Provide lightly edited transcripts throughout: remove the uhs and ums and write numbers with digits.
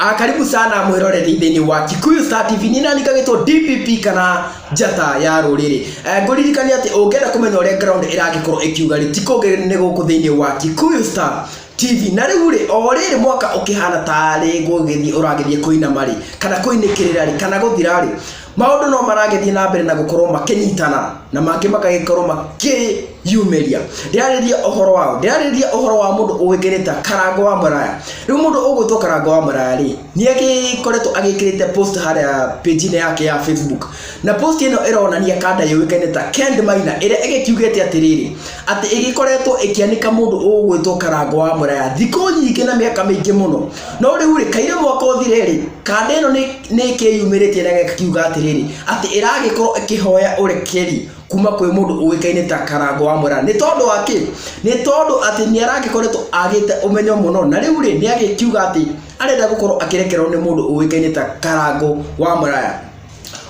Ah, karibu sana mwiroreri thĩinĩ wa Kikuyu Star TV. Nĩ nani kagĩtwo DPP kana njata ya rũrĩrĩ. Ngũririkania atĩ ũngĩenda kũmenya ũrĩa ground ĩragĩkorwo ĩkiuga rĩ, ti kũngĩ nĩ gũkũ thĩinĩ wa Kikuyu Star TV. Na rĩu rĩ, o rĩrĩ mwaka ũkĩhana tarĩ gũgĩthiĩ ũragĩthiĩ kũinama rĩ, kana kũinĩkĩrĩra rĩ, kana gũthira rĩ, maũndũ no maragĩthiĩ na mbere na gũkorwo makĩnyitana na mangĩ magagĩkorwo makĩyumĩria. Ndĩrarĩria ũhoro wao, ndĩrarĩria ũhoro wa mũndũ ũĩkaine ta Karango wa Mũraya. Rĩu mũndũ ũgwĩtwo Karango wa Mũraya rĩ, nĩ agĩkoretwo agĩkĩrĩte post harĩa page-inĩ yake ya Facebook, na post ĩno ĩronania kanda yũĩkaine ta Kend Maina ĩrĩa ĩgĩkiugĩte atĩrĩrĩ, atĩ ĩgĩkoretwo ĩkĩanĩka mũndũ ũgwĩtwo Karango wa Mũraya thikũ nyingĩ na mĩaka mĩingĩ mũno. No rĩu rĩ, kaire mwaka ũthire rĩ, kanda ĩno nĩ ĩkĩyumĩrĩtie na ĩgakiuga atĩrĩrĩ, atĩ ĩragĩkorwo ĩkĩhoya ũrekeri kuma kwĩ mũndũ ũĩkaine ta Karango wa Mũraya. Nĩ tondũ wa kĩ? Nĩ tondũ atĩ nĩ aragĩkoretwo agĩte ũmenyo mũno, na rĩu rĩ, nĩ agĩkiuga atĩ arenda gũkorwo akĩrekerwo nĩ mũndũ ũĩkaine ta Karango wa Mũraya.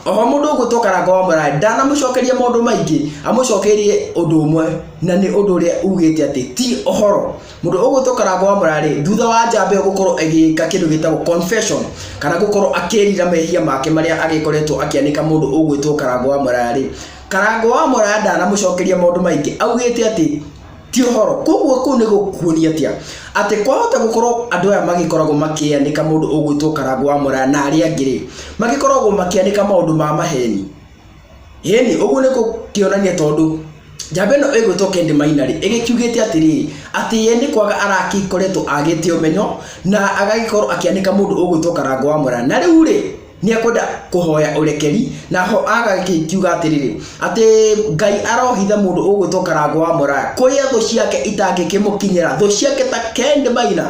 Oho mũndũ ũgwĩtwo Karango wa Mũraya ndanamũcokeria maũndũ maingĩ, amũcokeirie ũndũ ũmwe na nĩ ũndũ ũrĩa ugĩte atĩ ti ũhoro. Mũndũ ũgwĩtwo Karango wa Mũraya rĩ, thutha wa njamba ĩyo gũkorwo ĩgĩka kĩndũ gĩtagwo confession kana gũkorwo akĩrira mehia make marĩa agĩkoretwo akĩanĩka mũndũ ũgwĩtwo Karango wa Mũraya rĩ, Karango wa Mũraya ndanamũcokeria maũndũ maingĩ, augĩte atĩ ti ũhoro. Koguo kũu nĩ gũkuonia atĩa? Atĩ kwahota gũkorwo andũ aya magĩkoragwo makĩanĩka mũndũ ũgwĩtwo Karango wa Mũraya na arĩa angĩ rĩ, magĩkoragwo makĩanĩka maũndũ ma maheni. Ĩni, ũguo nĩ gũkĩonania tondũ njamba ĩno ĩgwĩtwo Kendi Maina rĩ, ĩgĩkiugĩte atĩrĩrĩ, atĩ ye nĩ kwaga aragĩkoretwo agĩte ũmenyo na agagĩkorwo akĩanĩka mũndũ ũgwĩtwo Karango wa Mũraya. Na rĩu rĩ, nĩ ekwenda kũhoya ũrekeri na ho agagĩkiuga atĩrĩrĩ, atĩ Ngai arohitha mũndũ ũgwĩtwo Karango wa Mũraya kũrĩa thũ ciake itangĩkĩmũkinyĩra, thũ ciake ta Kendi Maina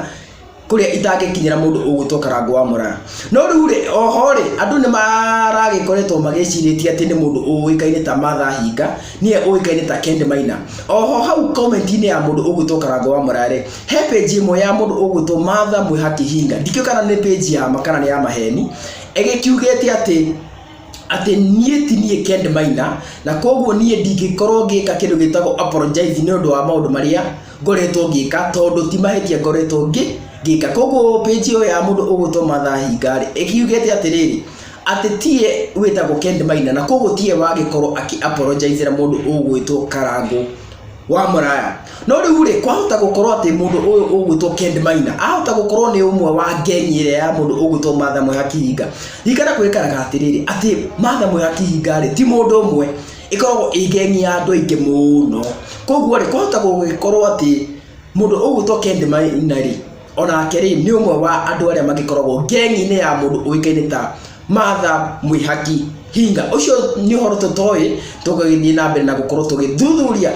kũrĩa itangĩkinyĩra mũndũ ũgwĩtwo Karango wa Mũraya. No rĩu rĩ, oho rĩ, andũ nĩ maragĩkoretwo magĩcirĩtie atĩ nĩ mũndũ ũĩkaine ta Martha Hinga, nĩye ũĩkaine ta Kendi Maina. Oho hau comment-inĩ ya mũndũ ũgwĩtwo Karango wa Mũraya rĩ, he page ĩmwe ya mũndũ ũgwĩtwo Martha Mwĩhaki Hinga, ndikĩũĩ kana nĩ page ya ma kana nĩ ya maheni, ĩgĩkiugĩte atĩ atĩ niĩ ti niĩ Kendi Maina, na koguo niĩ ndingĩkorwo ngĩka kĩndũ gĩtagwo apologize nĩ ũndũ wa maũndũ marĩa ngoretwo ngĩka tondũ ti mahĩtia ngoretwo ngĩka. Koguo page ĩyo ya mũndũ ũgwĩtwo Martha Hinga rĩ, ĩkiugĩte atĩrĩrĩ, atĩ tiye wĩtagwo Kendi Maina na koguo tiye wagĩkorwo akĩ apologize ra mũndũ ũgwĩtwo Karango wa Mũraya. No rĩu rĩ, kwahota gũkorwo atĩ mũndũ ũyũ ũgwĩtwo Kendi Maina ahota gũkorwo nĩ ũmwe wa ngenyi ĩrĩa ya mũndũ ũgwĩtwo Martha Mwĩhaki Hinga. Ririkana kwĩkaraga atĩrĩrĩ, atĩ Martha Mwĩhaki Hinga rĩ, ti mũndũ ũmwe, ĩkoragwo ĩ ngenyi ya andũ aingĩ mũno. Koguo rĩ, kwahota gũgĩkorwo atĩ mũndũ ũgwĩtwo Kendi Maina rĩ, onake rĩ, nĩ ũmwe wa andũ arĩa magĩkoragwo ngengi-inĩ ya mũndũ ũĩkaine ta Martha Mwĩhaki Hinga. Ũcio nĩ ũhoro tũtoĩ, tũgagĩthiĩ na mbere na gũkorwo tũgĩthuthuria.